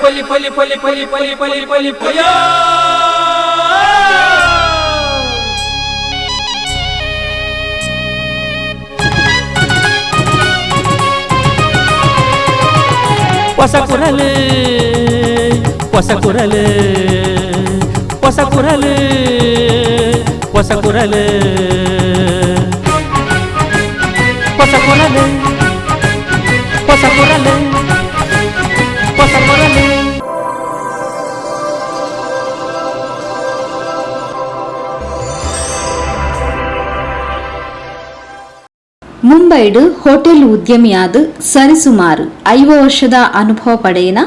ಪಲಿ ಪಲಿ ಪಲಿ ಪಲಿ ಪಲಿ ಪಲಿ ಪಲಿ ಪಯ. ಹೊಸ ಕುರಲು, ಹೊಸ ಕುರಲು, ಹೊಸ ಕುರಲು, ಹೊಸ ಕುರಲು, ಹೊಸ ಕುರಲು, ಹೊಸ ಕುರಲು, ಹೊಸ ಕುರಲು. ಮುಂಬೈಡ್ ಹೋಟೆಲ್ ಉದ್ಯಮಿಯಾದ ಸರಿಸುಮಾರು 50 ವರ್ಷದ ಅನುಭವ ಪಡೆಯಿನ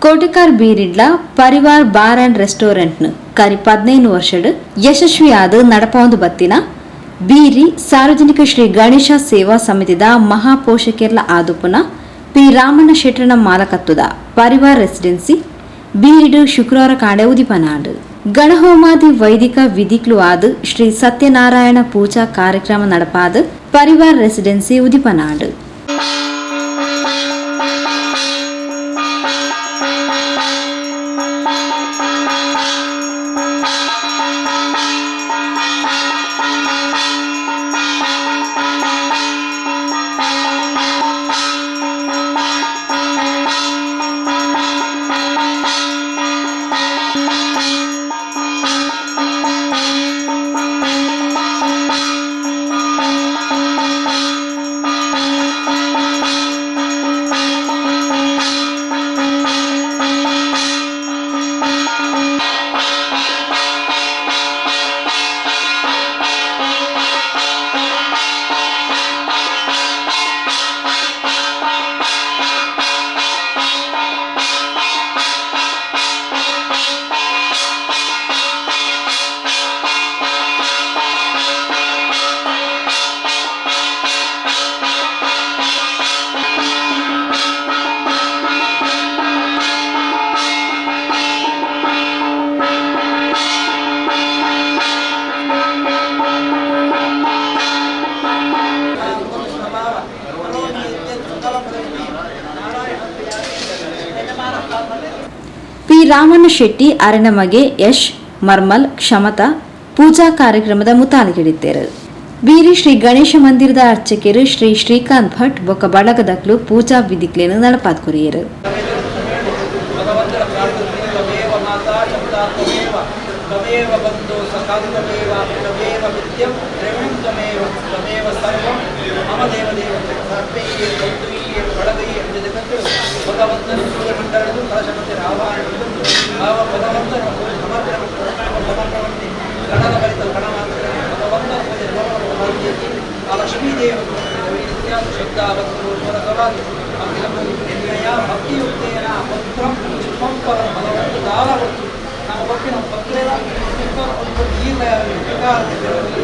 ಕೋಟೆಕಾರ್ ಬೀರಿಡ್ಲ ಪರಿವಾರ್ ಬಾರ್ ಅಂಡ್ ರೆಸ್ಟೋರೆಂಟ್ ಕರಿ 15 ವರ್ಷಡ್ ಯಶಸ್ವಿಯಾದ ನಡಪೌಂದು ಬತ್ತಿನ ಬೀರಿ ಸಾರ್ವಜನಿಕ ಶ್ರೀ ಗಣೇಶ ಸೇವಾ ಸಮಿತಿದ ಮಹಾಪೋಷಕೆರ್ಲ ಆದುಪುನ ಪಿ ರಾಮಣ್ಣ ಶೆಟ್ಟರ್ನ ಮಾಲಕತ್ವದ ಪರಿವಾರ್ ರೆಸಿಡೆನ್ಸಿ ಬೀರಿಡು ಶುಕ್ರವಾರ ಕಾಂಡೆ ಉದಿಪನಾಡು. ಗಣಹೋಮಾದಿ ವೈದಿಕ ವಿಧಿಕ್ಲು ಆದ ಶ್ರೀ ಸತ್ಯನಾರಾಯಣ ಪೂಜಾ ಕಾರ್ಯಕ್ರಮ ನಡಪಾದ ಪರಿವಾರ್ ರೆಸಿಡೆನ್ಸಿ ಉದಿಪನಾಡು. ಪಿ ರಾಮಣ್ಣ ಶೆಟ್ಟಿ ಅರೆನಮಗೆ ಯಶ್ ಮರ್ಮಲ್ ಕ್ಷಮತಾ ಪೂಜಾ ಕಾರ್ಯಕ್ರಮದ ಮುತಾಲಿಕಿಡಿತ್ತೇರು. ಬೀರಿ ಶ್ರೀ ಗಣೇಶ ಮಂದಿರದ ಅರ್ಚಕರು ಶ್ರೀ ಶ್ರೀಕಾಂತ್ ಭಟ್ ಬೊಕ್ಕ ಬಳಗದಕ್ಲು ಪೂಜಾ ವಿಧಿಕ್ಲೇನು ನಡಪಾದ್ ಕೊರಿಯರು. ಭಗವಂತನ ಪ್ರಾರ್ಥನೆ, ತ್ವಮೇವ ಮಾತಾ ಚ ಪಿತಾ ತ್ವಮೇವ, ತ್ವಮೇವ ಬಂಧು ಸಖಾ ತ್ವಮೇವ, ತ್ವಮೇವ ವಿದ್ಯಂ ದ್ರವಿಣಂ ತ್ವಮೇವ, ತ್ವಮೇವ ಸರ್ವಂ ಮಮ ದೇವ ದೇವ. ಸರ್ವೈಯೇ ಬಂಧುವೀಯೇ ಬಳಗೈಯೇ ಅಂಜದಕಂತರು ಭಗವಂತನ ಪೂಜೆ ಮಂಡಲದ್ದು ಕಲಶಮಂದಿರ ಆವಾಹನೆ ಬಂದು ಆವ ಭಗವಂತನ ಪೂಜೆ ಸಮರ್ಪಣೆ ಸಮರ್ಪಣೆ ಗಣದ ಬರಿತ ಗಣ ಮಾತ್ರ ಭಗವಂತನ ಪೂಜೆ ನಿರ್ವಹಣೆ ಆ ಲಕ್ಷ್ಮೀ ದೇವ ಶ್ರದ್ಧಾವಂತರು ನಿರ್ಣಯ ಭಕ್ತಿಯುಕ್ತೇನ ಪತ್ರಂ ಪುಷ್ಪಂ ಫಲಂ ಭಗವಂತ ದಾನ ವಸ್ತು ನಮ್ಮ ಬಗ್ಗೆ ನಮ್ಮ ಪತ್ರೇನ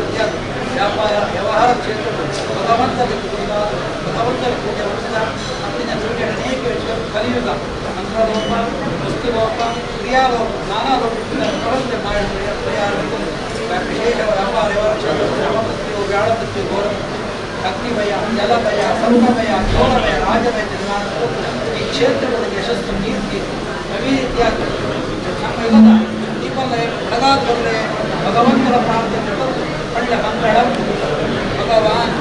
ಇತ್ಯಾದಿ ವ್ಯಾಪಾರ ವ್ಯವಹಾರ ಕ್ಷೇತ್ರಗಳು ಭಗವಂತನಿಗೆ ಭಗವಂತನ ಪೂಜೆ ಮಾಡಿದ ಅಂದಿನ ಪೂಜೆ ಅನೇಕ ವಿಷಯ ಕಲಿಯುಗ ಮಂತ್ರಲೋಪ ವಸ್ತುಲೋಪ ಕ್ರಿಯಾಲೋಪ ನಾನಾ ಲೋಪದಿಂದ ಪ್ರಪಂಚ ಮಾಡಿ ಪರಿಹಾರ ವಿಶೇಷ ವ್ಯಾಪಾರ ವ್ಯವಹಾರ ಕ್ಷೇತ್ರ ಶ್ರಮಮೃತ್ಯು ವ್ಯಾಳಮೃತ್ಯು ಘೋರಮೃತ್ಯು ಅಗ್ನಿಭಯ ಜಲಭಯ ಸರ್ಪಭಯ ಘೋರಭಯ ರಾಜಭಯ ನಿರ್ಮಾಣ ಈ ಕ್ಷೇತ್ರಗಳಲ್ಲಿ ಯಶಸ್ಸು ಕೀರ್ತಿ ನವೀತ್ಯಾದಿ ನಮ್ಮ ಇಲ್ಲದ ದೀಪಲ್ಲೇ ಬೆಳಗಾದವರೇ ಭಗವಂತನ ಪ್ರಾರ್ಥನೆ ಬಂದು ಒಳ್ಳೆ ಮಂಗಳಂ ಭಗವಾನ್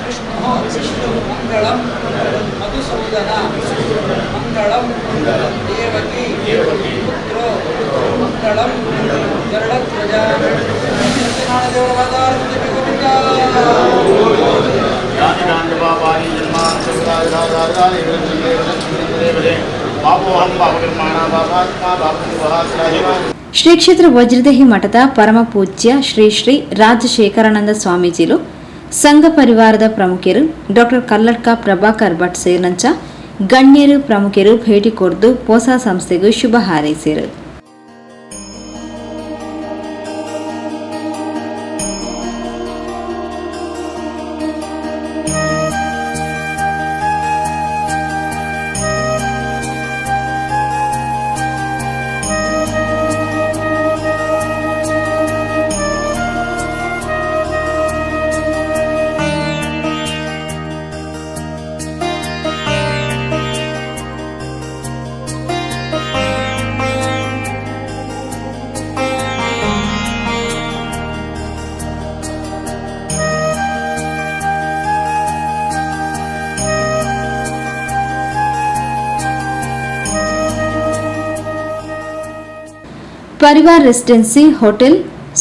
ವಿಷ್ಣು ವಿಷ್ಣು ಮಂಗಳಂ ಮಧುಸೂದನ ಮಂಗಳಂ ದೇವಕಿ ಪುತ್ರೋ ಮಂಗಳಂ ಗರುಡಧ್ವಜ. ಸತ್ಯನಾರಾಯಣ ದೇವರ ವಾದಾರವಿಂದ ಗೋವಿಂದ. ಶ್ರೀ ಕ್ಷೇತ್ರ ವಜ್ರದೇಹಿ ಮಠದ ಪರಮ ಪೂಜ್ಯ ಶ್ರೀ ಶ್ರೀ ರಾಜಶೇಖರಾನಂದ ಸ್ವಾಮೀಜಿಲು, ಸಂಘ ಪರಿವಾರದ ಪ್ರಮುಖರು ಡಾಕ್ಟರ್ ಕಲ್ಲಡ್ಕ ಪ್ರಭಾಕರ್ ಭಟ್ ಸೇರಿನಂಚ ಗಣ್ಯರು ಪ್ರಮುಖರು ಭೇಟಿ ಕೊರ್ದು ಪೋಸಾ ಸಂಸ್ಥೆಗೂ ಶುಭ ಹಾರೈಸಿರು. Parivar residency hotel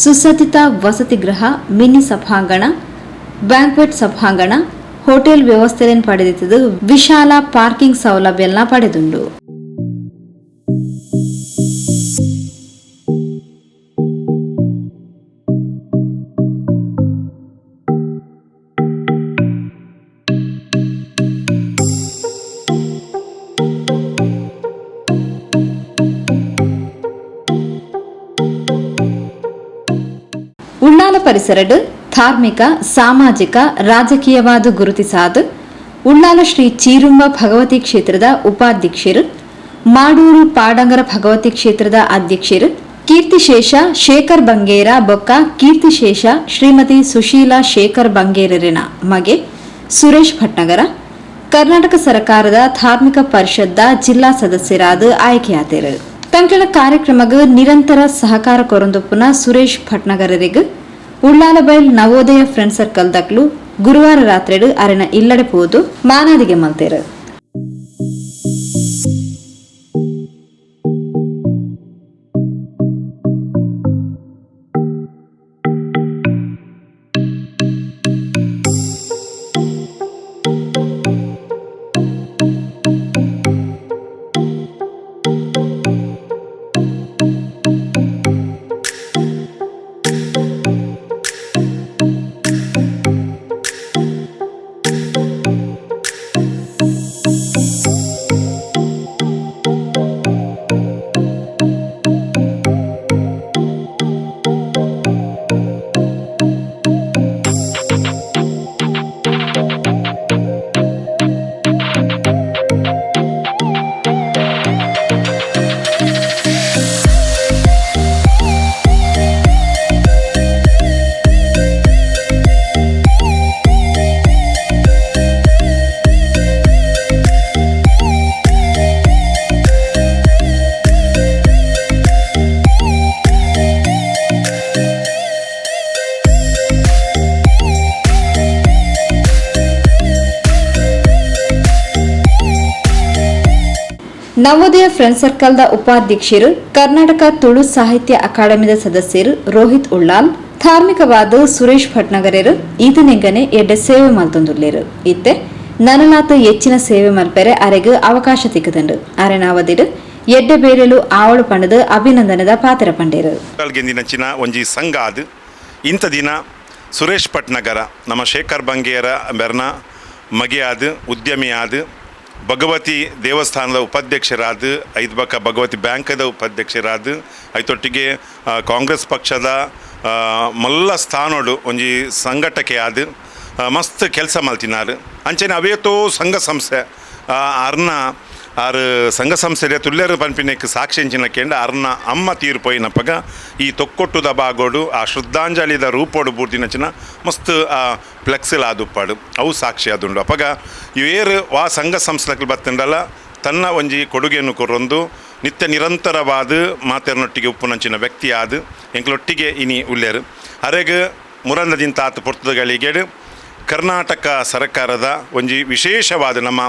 ಸುಸಜ್ಜಿತ ವಸತಿ ಗೃಹ, ಮಿನಿ ಸಭಾಂಗಣ, ಬ್ಯಾಂಕ್ವೆಟ್ ಸಭಾಂಗಣ, ಹೋಟೆಲ್ ವ್ಯವಸ್ಥೆಯನ್ನು ಪಡೆದಿದ್ದು ವಿಶಾಲ ಪಾರ್ಕಿಂಗ್ ಸೌಲಭ್ಯನ ಪಡೆದುಂಡು. ಉಳ್ಳಾಲ ಪರಿಸರಡ್ ಧಾರ್ಮಿಕ, ಸಾಮಾಜಿಕ, ರಾಜಕೀಯವಾದ ಗುರುತಿಸಾದ ಉಳ್ಳಾಲ ಶ್ರೀ ಚೀರುಂಬ ಭಗವತಿ ಕ್ಷೇತ್ರದ ಉಪಾಧ್ಯಕ್ಷರು, ಮಾಡೂರು ಪಾಡಂಗರ ಭಗವತಿ ಕ್ಷೇತ್ರದ ಅಧ್ಯಕ್ಷರು ಕೀರ್ತಿಶೇಷ ಶೇಖರ್ ಬಂಗೇರ ಬೊಕ್ಕ ಕೀರ್ತಿಶೇಷ ಶ್ರೀಮತಿ ಸುಶೀಲಾ ಶೇಖರ್ ಬಂಗೇರರಿನ ಮಗೆ ಸುರೇಶ್ ಭಟ್ನಗರ ಕರ್ನಾಟಕ ಸರ್ಕಾರದ ಧಾರ್ಮಿಕ ಪರಿಷದ್ದ ಜಿಲ್ಲಾ ಸದಸ್ಯರಾದ ಆಯ್ಕೆಯಾದರು. ತಂಕಣ ಕಾರ್ಯಕ್ರಮಕ್ಕೆ ನಿರಂತರ ಸಹಕಾರ ಕೊರಂದೊಪ್ಪುನ ಸುರೇಶ್ ಭಟ್ನಗರರಿಗೆ ಉಳ್ಳಾಲಬೈಲ್ ನವೋದಯ ಫ್ರೆಂಡ್ ಸರ್ಕಲ್ ದಕ್ಲು ಗುರುವಾರ ರಾತ್ರಿ ಅರೆನ ಇಲ್ಲಡೆ ಪೋದು ಮಾನಾದಿಗೆ ಮಲ್ತೇರು. ನವೋದಯ ಫ್ರೆಂಡ್ ಸರ್ಕಲ್ದ ಉಪಾಧ್ಯಕ್ಷರು, ಕರ್ನಾಟಕ ತುಳು ಸಾಹಿತ್ಯ ಅಕಾಡೆಮಿದ ಸದಸ್ಯರು ರೋಹಿತ್ ಉಳ್ಳಾಲ್, ಧಾರ್ಮಿಕವಾದ ಸುರೇಶ್ ಭಟ್ನಗರರು ಈತನೆಂಗನೆ ಎಡ್ಡೆ ಸೇವೆ ಮಲ್ತೊಂದುಲ್ಲೇರು. ಇತ್ತೆ ನನಲಾತ ಹೆಚ್ಚಿನ ಸೇವೆ ಮಲ್ಪೆರೆ ಅರೆಗ್ ಅವಕಾಶ ತಿಕ್ಕದಂಡು. ಅರೆನಾವದಿಡು ಎಡ್ಡೆ ಬೇರೆಲು ಆವಳು ಪಂಡದು ಅಭಿನಂದನದ ಪಾತ್ರ ಪಂಡೇರು. ಒಂಜಿ ಸಂಘ ಅದು ಇಂಥ ದಿನ ಸುರೇಶ್ ಭಟ್ನಗರ ನಮ್ಮ ಶೇಖರ್ ಬಂಗೇರ ಬೆರ್ನ ಮಗೆಯಾದ ಉದ್ಯಮಿಯಾದ ಭಗವತಿ ದೇವಸ್ಥಾನದ ಉಪಾಧ್ಯಕ್ಷರಾದ, ಐದು ಬಕ್ಕ ಭಗವತಿ ಬ್ಯಾಂಕದ ಉಪಾಧ್ಯಕ್ಷರಾದ, ಐತೊಟ್ಟಿಗೆ ಕಾಂಗ್ರೆಸ್ ಪಕ್ಷದ ಮಲ್ಲ ಸ್ಥಾನೋಡು ಒಂಜಿ ಸಂಘಟಕೆಯಾದ ಮಸ್ತ್ ಕೆಲಸ ಮಲ್ತಿನಾರು. ಅಂಚನೆ ಅವೇತೋ ಸಂಘ ಸಂಸ್ಥೆ ಅರ್ನ ಆರು ಸಂಘ ಸಂಸ್ಥೆ ತುಲ್ಯರು ಪನ್ಪಿನಕ್ಕೆ ಸಾಕ್ಷಿ ಅಂಚಿನ ಕೇಂದ್ರ ಅರ್ನ ಅಮ್ಮ ತೀರ್ಪೋಯಿನಪ್ಪಗ ಈ ತೊಕ್ಕೊಟ್ಟುದ ಬಾಗೋಡು ಆ ಶ್ರದ್ಧಾಂಜಲಿದ ರೂಪೋಡು ಬೂರ್ದಿನಂಚಿನ ಮಸ್ತ್ ಆ ಫ್ಲೆಕ್ಸಿಲ್ ಆದುಪ್ಪಾಡು ಅವು ಸಾಕ್ಷಿ ಆದುಂಡು. ಅಪ್ಪಗ ಇವೇರು ವಾ ಸಂಘ ಸಂಸ್ಥೆಗಳು ಬತ್ತಂಡಲ್ಲ ತನ್ನ ಒಂಜಿ ಕೊಡುಗೆಯನ್ನು ಕೊರೊಂದು ನಿತ್ಯ ನಿರಂತರವಾದ ಮಾತೆರ್ನೊಟ್ಟಿಗೆ ಉಪ್ಪುನಂಚಿನ ವ್ಯಕ್ತಿ ಆದ ಎಂಕ್ಲೊಟ್ಟಿಗೆ ಇನಿ ಉಲ್ಲೇರು. ಅರೆಗ್ ಮುರಂದದಿಂತ ಆತ ಪೊರ್ತುಗಳಿಗೆಡು ಕರ್ನಾಟಕ ಸರ್ಕಾರದ ಒಂಜಿ ವಿಶೇಷವಾದ ನಮ್ಮ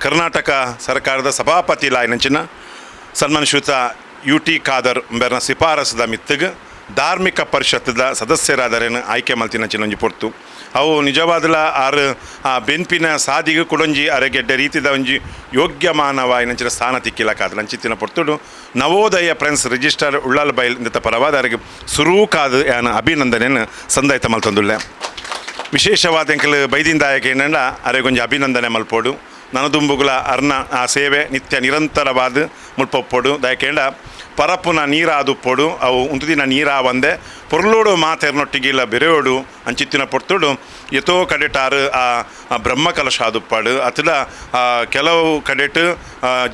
ಕರ್ನಾಟಕ ಸರ್ಕಾರದ ಸಭಾಪತಿ ಲಾಯನಂಚಿನ ಸನ್ಮಾನ್ ಶ್ರೀಯುತ ಯು ಟಿ ಖಾದರ್ ಬೆರ್ನ ಶಿಫಾರಸದ ಮಿತ್ತಗ್ ಧಾರ್ಮಿಕ ಪರಿಷತ್ತದ ಸದಸ್ಯರಾದರೇನು ಆಯ್ಕೆ ಮಲ್ತಿನಂಚಿನ ಒಂಜಿ ಪೊರ್ತು. ಅವು ನಿಜವಾದಲ ಆರು ಆ ಬೆನ್ಪಿನ ಸಾದಿಗೆ ಕುಡೊಂಜಿ ಅರೆಗೆಡ್ಡೆ ರೀತಿದ ಒಂಜಿ ಯೋಗ್ಯ ಮಾನವ ಏನಂಚಿನ ಸ್ಥಾನ ತಿಕ್ಕಿಲಕ್ಕಾದ ನಂಚಿತ್ತಿನ ಪೊರ್ತುಡು ನವೋದಯ ಫ್ರೆಂಡ್ಸ್ ರಿಜಿಸ್ಟರ್ ಉಳ್ಳಾಲ್ ಬೈಲ್ ಇಂದ ಪರವಾದ ಅರೆಗೆ ಸುರೂಕಾದ ಯಾನ ಅಭಿನಂದನೆಯನ್ನು ಸಂದಾಯ್ತ ಮಲ್ತೊಂದುಲ್ಲೆ. ವಿಶೇಷವಾದ ಎಂಕಲ್ ಬೈದಿಂದಾಯಕ ಏನಂಡ ಅರೆಗೊಂಜಿ ಅಭಿನಂದನೆ ಮಲ್ಪೋಡು. ನನದುಂಬುಗುಲ ಅರ್ನ ಆ ಸೇವೆ ನಿತ್ಯ ನಿರಂತರವಾದ ಮುಲ್ಪೊಪ್ಪೊಡು. ದಯಕೇಂಡ ಪರಪುನ ನೀರಾದುಪ್ಪೊಡು ಅವು ಉಂತುದಿನ ನೀರಾವಂದೆ ಪೊರ್ಲೋಡು ಮಾತೆರ್ನೊಟ್ಟಿಗಿಲ್ಲ ಬೆರೆಯೋಡು ಅಂಚಿತ್ತಿನ ಪೊರ್ತುಡು ಎತೋ ಕಡೆಟಾರು ಆ ಬ್ರಹ್ಮಕಲಶ ಆದುಪ್ಪಾಡು ಅತಡ ಕೆಲವು ಕಡೆಟ್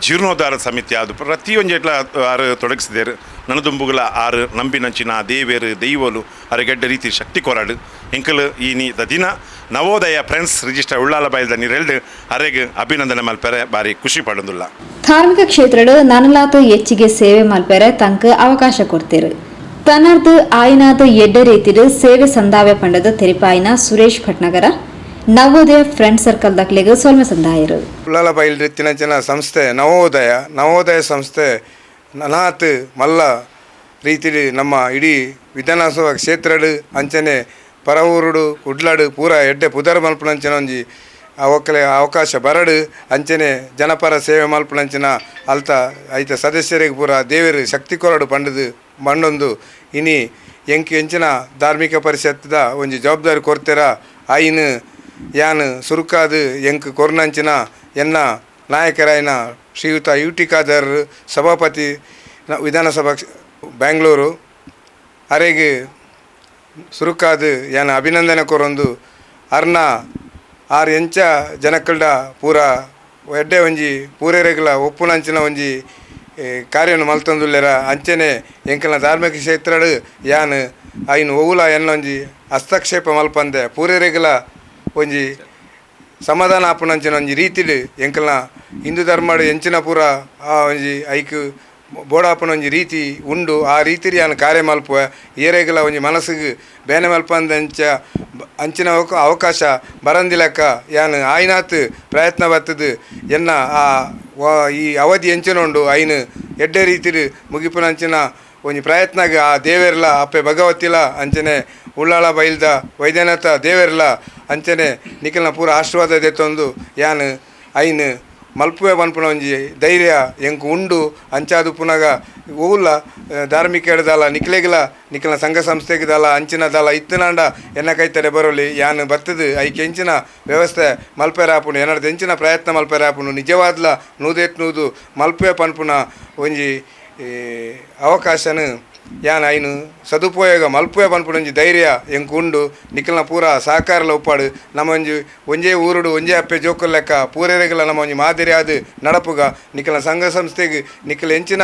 ಜೀರ್ಣೋದ್ಧಾರ ಸಮಿತಿ ಆದು ಪ್ರತಿಯೊಂಜೆಟ್ಲ ಆರು ತೊಡಗಿಸಿದೇರು. ನನದುಂಬುಗುಲ ಆರು ನಂಬಿನಂಚಿನ ದೇವೇರು ದೈವಲು ಅರೆಗೆಡ್ಡ ರೀತಿ ಶಕ್ತಿ ಕೊರಾಡು. ಎಂಕಲ್ ಈ ನೀ ದಿನ ನವೋದಯ ಫ್ರೆಂಡ್ಸ್ ರಿಜಿಸ್ಟರ್ ಉಳ್ಳಾಲ ಬೈಲ್ದ ನೀರೆಲ್ಡು ಅರೆಗ್ ಅಭಿನಂದನೆ ಮಲ್ಪೆರೆ ಬಾರಿ ಖುಷಿ ಪಡೊಂದುಲ್ಲ. ಧಾರ್ಮಿಕ ಕ್ಷೇತ್ರಡು ನನಲಾತ ಹೆಚ್ಚಿಗೆ ಸೇವೆ ಮಲ್ಪೆರೆ ತಂಕ ಅವಕಾಶ ಕೊಡ್ತೇರು. ತನ್ನರ್ದು ಆಯ್ನಾದ ಎಡ್ಡೆ ರೀತಿಡು ಸೇವೆ ಸಂದಾವೆ ಪಂಡದ ತೆರಿಪಾಯಿನ ಸುರೇಶ್ ಭಟ್ನಗರ ನವೋದಯ ಫ್ರೆಂಡ್ ಸರ್ಕಲ್ ದಕ್ಲೆಗ್ ಸೊಲ್ಮೆ ಸಂದಾಯರು. ಉಳ್ಳಾಲ ಬೈಲ್ ತಿನಂಚಿನ ಸಂಸ್ಥೆ ನವೋದಯ ನವೋದಯ ಸಂಸ್ಥೆ ನನಾತ್ ಮಲ್ಲ ರೀತಿಲಿ ನಮ್ಮ ಇಡೀ ವಿಧಾನಸಭಾ ಕ್ಷೇತ್ರಡು ಅಂಚನೆ ಪರವೂರುಡು ಕುಡ್ಲಾಡು ಪೂರ ಎಡ್ಡೆ ಪುದರ್ ಮಲ್ಪುನಂಚಿನ ಒಂಜಿ ಅವಕಲೆ ಅವಕಾಶ ಬರಡು ಅಂಚನೆ ಜನಪರ ಸೇವೆ ಮಲ್ಪುನಂಚಿನ ಅಲ್ತ ಐತ ಸದಸ್ಯರಿಗೆ ಪೂರ ದೇವರು ಶಕ್ತಿ ಕೊರಡು ಪಂಡದು ಮಂಡೊಂದು ಇನಿ ಎಂಕ್ ಎಂಚಿನ ಧಾರ್ಮಿಕ ಪರಿಷತ್ದ ಒಂಜಿ ಜವಾಬ್ದಾರಿ ಕೊರ್ತೆರ ಐನು ಯಾನ್ ಸುರುಕಾದು ಎಂಕ್ ಕೊರ್ನಂಚಿನ ಎನ್ನ ನಾಯಕರಾಯಿನ ಶ್ರೀಯುತ ಯು ಟಿ ಖಾದರ್ ಸಭಾಪತಿ ವಿಧಾನಸಭಾ ಬೆಂಗಳೂರು ಅರೆಗೆ ಸುರುಕಾದು ಯಾನ್ ಅಭಿನಂದನೆ ಕೊರೊಂದು ಅರ್ನ ಆರ್ ಎಂಚ ಜನಕ್ಕಲ್ಡ ಪೂರ ಎಡ್ಡೆ ಒಂಜಿ ಪೂರೆರೆಗ್ಲ ಒಪ್ಪುನಂಚಿನ ಒಂಜಿ ಕಾರ್ಯನು ಮಲ್ತೊಂದುಲ್ಲೆರ ಅಂಚನೆ ಎಂಕಲ್ನ ಧಾರ್ಮಿಕ ಕ್ಷೇತ್ರಡ್ ಯಾನ್ ಐನ್ ಒವುಲ ಎನ್ನೊಂಜಿ ಹಸ್ತಕ್ಷೇಪ ಮಲ್ಪಂದೆ ಪೂರೆರೆಗ್ಲ ಒಂಜಿ ಸಮಾಧಾನ ಆಪುನಂಚಿನ ಒಂಜಿ ರೀತಿಡ್ ಎಂಕಲ್ನ ಹಿಂದೂ ಧರ್ಮಡ್ ಎಂಚಿನ ಪೂರ ಆ ಒಂಜಿ ಐಕ್ ಬೋಡಾಪುನ ಒಂಜಿ ರೀತಿ ಉಂಡು ಆ ರೀತಿಡ್ ಯಾನ್ ಕಾರ್ಯ ಮಲ್ಪುವೆ ಏರೆಗ್ಲ ಒಂಜಿ ಮನಸ್ಸಿಗೆ ಬೇನೆ ಮಲ್ಪಂದಂಚ ಅಂಚಿನ ಅವಕಾಶ ಬರಂದಿಲಕ್ಕ ಯಾನ್ ಆಯ್ನಾತ್ ಪ್ರಯತ್ನ ಬತ್ತದು ಎನ್ನ ಆ ಈ ಅವಧಿ ಎಂಚಿನ ಉಂಡು ಐನ್ ಎಡ್ಡೆ ರೀತಿಡ್ ಮುಗಿಪುನಂಚಿನ ಒಂಜಿ ಪ್ರಯತ್ನಗ್ ಆ ದೇವೆರ್ಲ ಅಪ್ಪೆ ಭಗವತಿಲ ಅಂಚನೆ ಉಳ್ಳಾಳ ಬೈಲ್ದ ವೈದ್ಯನಾಥ ದೇವೆರ್ಲ ಅಂಚನೆ ನಿಖಲ್ನ ಪೂರ ಆಶೀರ್ವಾದ ದೆತ್ತೊಂದು ಯಾನ್ ಐನ್ ಮಲ್ಪುವೆ ಪನ್ಪುನ ಒಂಜಿ ಧೈರ್ಯ ಎಂಕ್ ಉಂಡು ಅಂಚಾದು ಪುನಗ ಓವುಲ ಧಾರ್ಮಿಕ ಎಡ್ದಾಲ ನಿಕ್ಲೆಗ್ಲ ನಿಕ್ಲ್ನ ಸಂಘ ಸಂಸ್ಥೆಗ್ದಾಲ ಅಂಚಿನ ದಾಲ ಇತ್ತನಾಂಡ ಎನ್ನ ಕೈತಡೆ ಬರೋಲಿ ಯಾನ್ ಬರ್ತದು ಐಕ್ ಎಂಚಿನ ವ್ಯವಸ್ಥೆ ಮಲ್ಪೆರೆ ಆಪುಂಡು ಎನ್ನಡ್ದು ಎಂಚಿನ ಪ್ರಯತ್ನ ಮಲ್ಪೆರೆ ಆಪುಂಡು ನಿಜವಾದ್ಲ ನೂದೇತ್ ನೂದು ಮಲ್ಪುವೆ ಪನ್ಪುನ ಒಂಜಿ ಅವಕಾಶನು ಯಾನ್ ಐನು ಸದುಪಯೋಗ ಮಲ್ಪುವೆ ಪನ್ಪುನ ಒಂಜಿ ಧೈರ್ಯ ಎಂಕ್ ಉಂಡು ನಿಕ್ಲ್ನ ಪೂರ ಸಹಕಾರಲ ಉಪ್ಪಾಡು ನಮ್ಮ ಒಂಜಿ ಒಂಜೇ ಊರುಡು ಒಂಜೇ ಅಪ್ಪೆ ಜೋಕುಲ್ ಲೆಕ್ಕ ಪೂರೆರೆಗ್ಲ ನಮ್ಮ ಒಂಜಿ ಮಾದರಿ ಆದ್ ನಡಪುಗ ನಿಕ್ಲ್ನ ಸಂಘ ಸಂಸ್ಥೆಗ್ ನಿಕ್ಲ್ ಎಂಚಿನ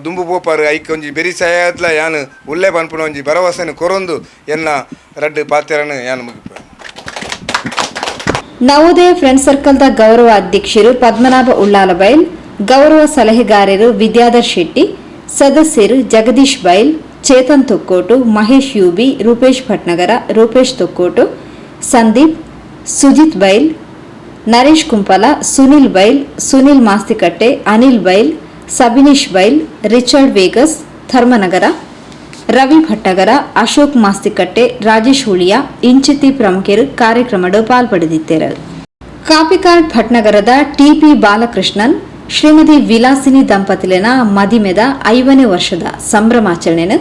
ದುಂಬು ಪೋಪಾರು ಐಕ್ ಒಂಜಿ ಬೆರಿ ಸಹಾಯತ್ಲ ಯಾನ್ ಉಲ್ಲೆ ಪನ್ಪುನ ಒಂಜಿ ಭರವಸೆನ್ ಕೊರೊಂದು ಎನ್ನ ರಡ್ಡ್ ಪಾತೆರನು ಯಾನ್ ಮುಗಿಪೆ. ನವೋದಯ ಫ್ರೆಂಡ್ ಸರ್ಕಲ್ದ ಗೌರವ ಅಧ್ಯಕ್ಷರು ಪದ್ಮನಾಭ ಉಳ್ಳಾಲಬೈಲ್, ಗೌರವ ಸಲಹೆಗಾರರು ವಿದ್ಯಾಧರ್ ಶೆಟ್ಟಿ, ಸದಸ್ಯರು ಜಗದೀಶ್ ಬೈಲ್, ಚೇತನ್ ತೊಕ್ಕೋಟು, ಮಹೇಶ್ ಯುಬಿ, ರೂಪೇಶ್ ಭಟ್ನಗರ, ರೂಪೇಶ್ ತೊಕ್ಕೋಟು, ಸಂದೀಪ್, ಸುಜಿತ್ ಬೈಲ್, ನರೇಶ್ ಕುಂಪಲ, ಸುನಿಲ್ ಬೈಲ್, ಸುನಿಲ್ ಮಾಸ್ತಿಕಟ್ಟೆ, ಅನಿಲ್ ಬೈಲ್, ಸಬಿನೀಶ್ ಬೈಲ್, ರಿಚರ್ಡ್ ವೇಗಸ್ ಧರ್ಮನಗರ, ರವಿ ಭಟ್ಟಗರ, ಅಶೋಕ್ ಮಾಸ್ತಿಕಟ್ಟೆ, ರಾಜೇಶ್ ಹುಳಿಯ ಇಂಚಿತಿ ಪ್ರಮುಖರು ಕಾರ್ಯಕ್ರಮಡ್ ಪಾಲ್ಪಡೆದಿದ್ದರು. ಕಾಪಿಕಾಡ್ ಭಟ್ನಗರದ ಟಿಪಿ ಬಾಲಕೃಷ್ಣನ್ ಶ್ರೀಮತಿ ವಿಲಾಸಿನಿ ದಂಪತಿಲೆನ ಮದಿಮೆದ 50ನೇ ವರ್ಷದ ಸಂಭ್ರಮಾಚರಣೆನು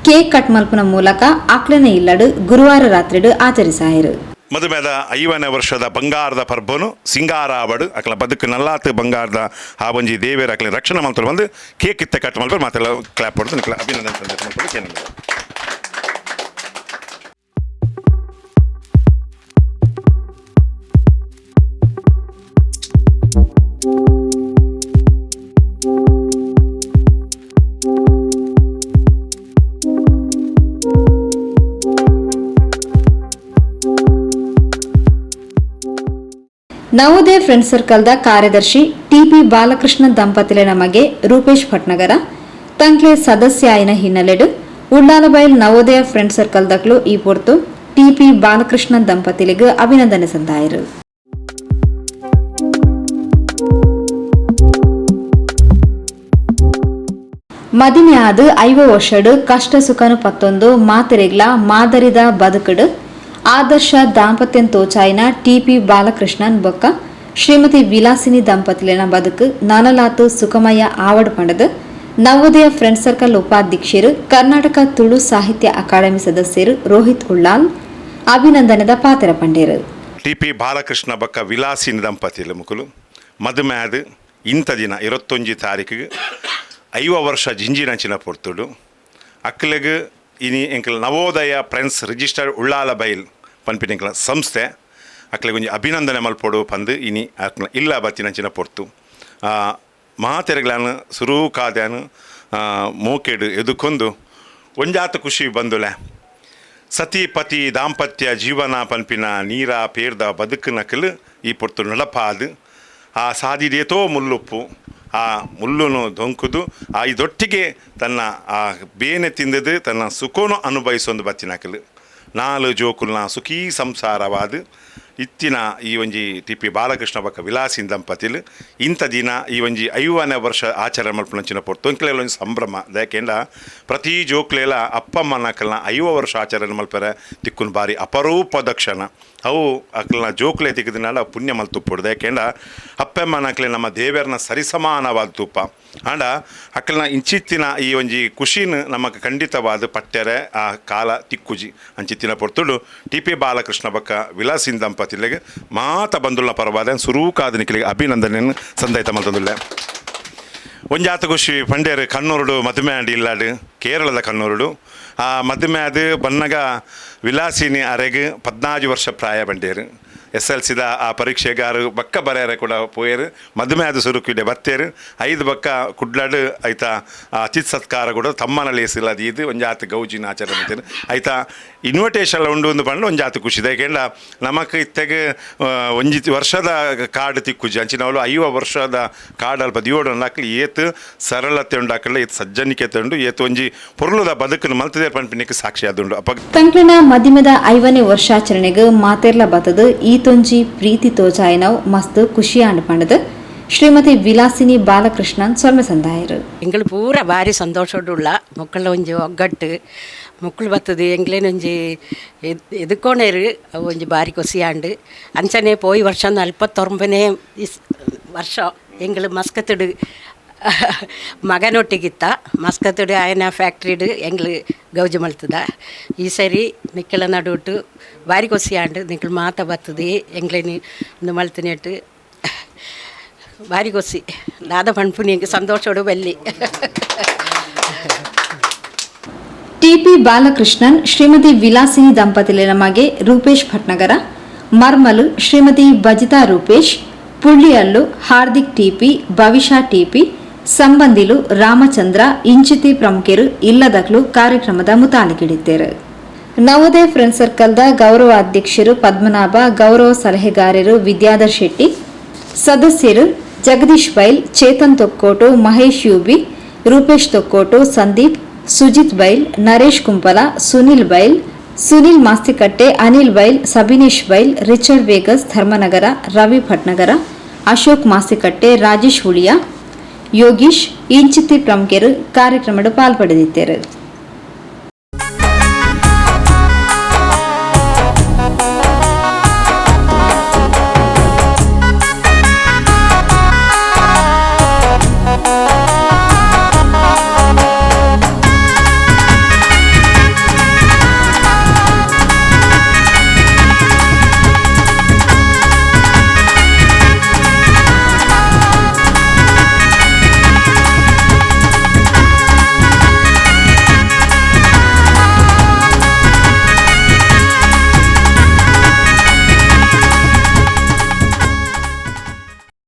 ಕೇಕ್ ಕಟ್ ಮಲ್ಪುನ ಮೂಲಕ ಅಕ್ಲೆನ ಇಲ್ಲಡು ಗುರುವಾರ ರಾತ್ರಿಡು ಆಚರಿಸಾಯರು. ಮದುಮೆದ 50ನೇ ವರ್ಷದ ಬಂಗಾರದ ಪರ್ಬನು ಸಿಂಗಾರ ಆವಡು ಅಕ್ಲ ಬದುಕು ನಲ್ಲಾತು ಬಂಗಾರದ ಆ ಒಂಜಿ ದೇವೇರ ಅಕ್ಲೆ ರಕ್ಷಣೆ ಮಲ್ತರು ಬಂದು ಕೇಕ್ ಇತ್ತೆ ಕಟ್ ಮಲ್ಪರು ಮಾತೆಲ್ಲ ಕ್ಲಾಪ್ ಹೊಡೆದು ನಿಕ್ಲ ಅಭಿನಂದನೆ ಸಂದೇಶ ಮಲ್ಪರು ಕೇನಲ್ಲ. ನವೋದಯ ಫ್ರೆಂಡ್ ಸರ್ಕಲ್ದ ಕಾರ್ಯದರ್ಶಿ ಟಿಪಿ ಬಾಲಕೃಷ್ಣ ದಂಪತಿಲೆನ ಮಗೆ ರೂಪೇಶ್ ಭಟ್ನಗರ ತಂಕ್ಲೆ ಸದಸ್ಯ ಆಯಿನ ಹಿನ್ನೆಲೆಡು ಉಳ್ಳಾಲಬೈಲ್ ನವೋದಯ ಫ್ರೆಂಡ್ ಸರ್ಕಲ್ ದಕ್ಲು ಈ ಪೊರ್ತು ಟಿಪಿ ಬಾಲಕೃಷ್ಣ ದಂಪತಿಲಿಗೆ ಅಭಿನಂದನೆ ಸಂದಾಯರು. ಮದಿಮೆ ಆದ್ 50 ವರ್ಷಡು ಕಷ್ಟ ಸುಖನು ಪತ್ತೊಂದು ಮಾತೆರೆಗ್ಲ ಮಾದರಿದ ಬದುಕುಡು ಆದರ್ಶ ದಾಂಪತ್ಯನ್ ತೋಚಾಯಿನ ಟಿಪಿ ಬಾಲಕೃಷ್ಣನ್ ಬೊಕ್ಕ ಶ್ರೀಮತಿ ವಿಲಾಸಿನಿ ದಂಪತಿಲೆನ ಬದುಕು ನಾನಲಾತು ಸುಖಮಯ ಆವಡ್ ಪಂಡದು ನವೋದಯ ಫ್ರೆಂಡ್ ಸರ್ಕಲ್ ಉಪಾಧ್ಯಕ್ಷರು ಕರ್ನಾಟಕ ತುಳು ಸಾಹಿತ್ಯ ಅಕಾಡೆಮಿ ಸದಸ್ಯರು ರೋಹಿತ್ ಉಳ್ಳಾಲ್ ಅಭಿನಂದನೆದ ಪಾತ್ರ ಪಂಡೇರು. ಟಿಪಿ ಬಾಲಕೃಷ್ಣ ಬೊಕ್ಕ ವಿಲಾಸಿನಿ ದಂಪತಿಲು ಮುಕುಲು ಮದುಮೆ ಆದ್ ಇಂಥ ದಿನ 21 ತಾರೀಕಿಗೆ 50 ವರ್ಷ ಜಿಂಜಿನಂಚಿನ ಪೊರ್ತುಡು ಅಕ್ಲೆಗ್ ಇನಿ ಎಂಕಲ್ ನವೋದಯ ಫ್ರೆಂಡ್ಸ್ ರಿಜಿಸ್ಟರ್ಡ್ ಉಳ್ಳಾಲ ಬೈಲ್ ಪನ್ಪಿನ ಎಂಕಲ ಸಂಸ್ಥೆ ಅಕ್ಲೆಗ್ ಒಂಜಿ ಅಭಿನಂದನೆ ಮಲ್ಪೊಡು ಪಂದು ಇನಿ ಅಕ್ಲ ಇಲ್ಲ ಬತ್ತಿನಂಚಿನ ಪೊರ್ತು. ಮಾತೆರೆಗ್ಲಾನ್ ಸುರೂಕಾದ್ಯಾನ್, ಮೋಕೆಡ್ ಎದುಕೊಂದು ಒಂಜಾತ ಖುಷಿ ಬಂದುಲೆ ಸತಿ ಪತಿ ದಾಂಪತ್ಯ ಜೀವನ ಪನ್ಪಿನ ನೀರ ಪೇರ್ದ ಬದುಕಿನಕಲು ಈ ಪೊರ್ತು ನಡಪಾದು ಆ ಸಾದಿದೇತೋ ಮುಲ್ಲುಪ್ಪು ಆ ಮುಲ್ಲುನು ದೊಂಕುದು ಆ ಇದೊಟ್ಟಿಗೆ ತನ್ನ ಆ ಬೇನೆ ತಿಂದದು ತನ್ನ ಸುಖೋನು ಅನುಭವಿಸೊಂದು ಬತ್ತಿನಕಲು ನಾಲು ಜೋಕುಲ್ನ ಸುಖೀ ಸಂಸಾರವಾದ ಇತ್ತಿನ ಈ ಒಂಜಿ ಟಿ ಪಿ ಬಾಲಕೃಷ್ಣ ಬೊಕ್ಕ ವಿಲಾಸಿನ ದಂಪತಿಲು ಇಂಥ ದಿನ ಈ ಒಂಜಿ 50ನೇ ವರ್ಷ ಆಚರಣೆ ಮಲ್ಪುನಂಚಿನ ಪೊರ್ತು ಎಂಕ್ಲೆಲ ಒಂಜಿ ಸಂಭ್ರಮ. ದಾಯೆಕೆಂಡ ಪ್ರತಿ ಜೋಕ್ಲೆಲ ಅಪ್ಪಮ್ಮನಕಲ್ನ 50 ವರ್ಷ ಆಚರಣೆ ಮಲ್ಪರೆ ತಿಕ್ಕುನ ಬಾರಿ ಅಪರೂಪದ ಕ್ಷಣ. ಅವು ಅಕ್ಲೆನ ಜೋಕ್ಲೆ ತಿಕ್ಕದಿನಾಲ ಪುಣ್ಯ ಮಲ್ತುಪ್ಪುಡು. ದಾಯೆಕೆಂಡ ಅಪ್ಪಮ್ಮನಕ್ಲೆ ನಮ್ಮ ದೇವೆರ್ನ ಸರಿಸಮಾನವಾದ ತುಪ್ಪ ಆಂಡ ಅಕ್ಲೆನ ಇಂಚಿತ್ತಿನ ಈ ಒಂಜಿ ಖುಷಿನ ನಮಕ್ ಖಂಡಿತವಾದ ಪಟ್ಟೆರೆ ಆ ಕಾಲ ತಿಕ್ಕುಜಿ. ಅಂಚಿತ್ತಿನ ಪೊರ್ತುಡು ಟಿ ಪಿ ಬಾಲಕೃಷ್ಣ ಬೊಕ್ಕ ವಿಲಾಸಿನ ದಂಪತಿಲೆಗ್ ಮಾತ ಬಂಧುಲ್ನ ಪರವಾದ ಸುರೂಕಾದ ನಿಕ್ಲೆಗ್ ಅಭಿನಂದನೆಯನ್ನು ಸಂದೈತ ಮಲ್ತೊಂದುಲ್ಲೆ. ಒಂಜಾತ ಖುಷಿ ಪಂಡೇರು ಕಣ್ಣೂರುಡು ಮದುಮೆ ಆಂಡ್ ಇಲ್ಲಾಡು ಕೇರಳದ ಕಣ್ಣೂರುಡು ಆ ಮದುಮೆ ಅದು ಬನ್ನಗ ವಿಲಾಸಿನಿ ಅರೆಗ್ 14 ವರ್ಷ ಪ್ರಾಯ ಬಂಡೇರು. ಎಸ್ ಎಲ್ ಸಿದ ಆ ಪರೀಕ್ಷೆಗಾರು ಬಕ್ಕ ಬರೆಯರೆ ಕೂಡ ಪೋಯೇರು. ಮದುಮೆ ಅದು ಸುರುಕಿಡೆ ಬತ್ತೇರು 5 ಬಕ್ಕ ಕುಡ್ಲಾಡು ಐತ ಅತಿಥಿ ಸತ್ಕಾರ ಕೂಡ ತಮ್ಮನ ಲೇಸಿಲ್ಲ ಅದು ಇದು ಒಂಜಾತ ಗೌಜಿನ ಆಚರಣೆ ಮಾಡ್ತೇನೆ. ಐತ ಇನ್ವಿಟೇಷನ್ ಉಂಡು ಒಂದು ಪಂಡ ಒಂಜಾತ ಖುಷಿ. ಯಾಕೆಂಡ ನಮಕ್ ಇತ್ತೆಗ್ ಒಂಜಿ ವರ್ಷದ ಕಾರ್ಡ್ ತಿಕ್ಕುಜಿ ಅಂಚಿನವಳು 50 ವರ್ಷದ ಕಾರ್ಡ್ ಅಲ್ಪ ದಿಯೋಡು ಉಂಡಾಕಲಿ ಏತ್ ಸರಳತೆ ಉಂಡಾಕಲ್ಲ ಏತ್ ಸಜ್ಜನಿಕೆತೆ ಉಂಡು ಏತ್ ಒಂಜಿ ಪೊರ್ಲುದ ಬದುಕನ್ನು ಮಲ್ತದೆ ಪನ್ಪಿನಕ್ಕೆ ಸಾಕ್ಷಿ ಆದುಂಡು. ಅಪ್ಪ ತಂಕ್ಲೆನ ಮದಿಮೆದ 50ನೇ ವರ್ಷಾಚರಣೆಗ್ ಮಾತೆರ್ಲ ಬತ್ತದು ಈತೊಂಜಿ ಪ್ರೀತಿ ತೋಜಾಯಿನವು ಮಸ್ತ್ ಖುಷಿಯಾಂಡ್ ಪಂಡದು ಶ್ರೀಮತಿ ವಿಲಾಸಿನಿ ಬಾಲಕೃಷ್ಣನ್ ಸೊಲ್ಮೆ ಸಂದಾಯರು. ಎಂಗಳು ಪೂರ ಭಾರಿ ಸಂತೋಷಡುಳ್ಳ ಮಕ್ಕಳ ಒಂಜಿ ಒಗ್ಗಟ್ಟು ಮಕ್ಕಳು ಬರ್ತದೆ ಎಂಗ್ಲೇನೊಂಜಿ ಎದುಕೋಣೇರು ಅವು ಒಂಜಿ ಭಾರಿ ಖುಷಿಯಾಂಡು. ಅಂಚನೆ ಪೋಯಿ ವರ್ಷ 49ನೇ ವರ್ಷ ಎಂಗಳು ಮಸ್ಕತ್ತಡು ಮಗನೊಟ್ಟಿಗಿತ್ತ ಮಸ್ಕತ್ತಡು ಆಯನ ಫ್ಯಾಕ್ಟ್ರಿಡು ಎಂಗ್ಳು ಗೌಜು ಮಲ್ತದ. ಈ ಸರಿ ನಿಕ್ಕಳ ನಡುಟು ಭಾರಿ ಖುಷಿಯಾಂಡು ನಿಕ್ಕಳು ಮಾತ ಬರ್ತದೆ ಎಂಗ್ಲೇನಿ ಒಂದು ಮಲ್ತಿನೆಟ್ಟು ಭಾರಿ ಖುಷಿ ದಾದ ಪಣ್ಪುನಿ ಸಂತೋಷೋಡು ಬಲ್ಲಿ. ಟಿಪಿ ಬಾಲಕೃಷ್ಣನ್ ಶ್ರೀಮತಿ ವಿಲಾಸಿನಿ ದಂಪತಿಲಿನ ಮಗೆ ರೂಪೇಶ್ ಭಟ್ನಗರ, ಮರ್ಮಲು ಶ್ರೀಮತಿ ಬಜಿತಾ ರೂಪೇಶ್, ಪುಳ್ಳಿಯಲ್ಲು ಹಾರ್ದಿಕ್ ಟಿಪಿ, ಭವಿಷಾ ಟಿಪಿ, ಸಂಬಂಧಿಲು ರಾಮಚಂದ್ರ ಇಂಚಿತಿ ಪ್ರಮುಖರು ಇಲ್ಲದಕ್ಲು ಕಾರ್ಯಕ್ರಮದ ಮುತಾಲಿಕಿಡಿದ್ದೇರು. ನವೋದಯ ಫ್ರೆಂಡ್ ಸರ್ಕಲ್ದ ಗೌರವ ಅಧ್ಯಕ್ಷರು ಪದ್ಮನಾಭ, ಗೌರವ ಸಲಹೆಗಾರರು ವಿದ್ಯಾಧರ್ ಶೆಟ್ಟಿ, ಸದಸ್ಯರು ಜಗದೀಶ್ ಬೈಲ್, ಚೇತನ್ ತೊಕ್ಕೋಟು, ಮಹೇಶ್ ಯುಬಿ, ರೂಪೇಶ್ ತೊಕ್ಕೋಟು, ಸಂದೀಪ್, ಸುಜಿತ್ ಬೈಲ್, ನರೇಶ್ ಕುಂಪಲ, ಸುನಿಲ್ ಬೈಲ್, ಸುನಿಲ್ ಮಾಸ್ತಿಕಟ್ಟೆ, ಅನಿಲ್ ಬೈಲ್, ಸಬಿನೇಶ್ ಬೈಲ್, ರಿಚರ್ಡ್ ವೇಗಸ್ ಧರ್ಮನಗರ, ರವಿ ಭಟ್ನಗರ, ಅಶೋಕ್ ಮಾಸ್ತಿಕಟ್ಟೆ, ರಾಜೇಶ್ ಹುಳಿಯ, ಯೋಗೀಶ್ ಇಂಚಿತಿ ಪ್ರಮುಖರು ಕಾರ್ಯಕ್ರಮದ ಪಾಲ್ಪಡೆದಿದ್ದರು.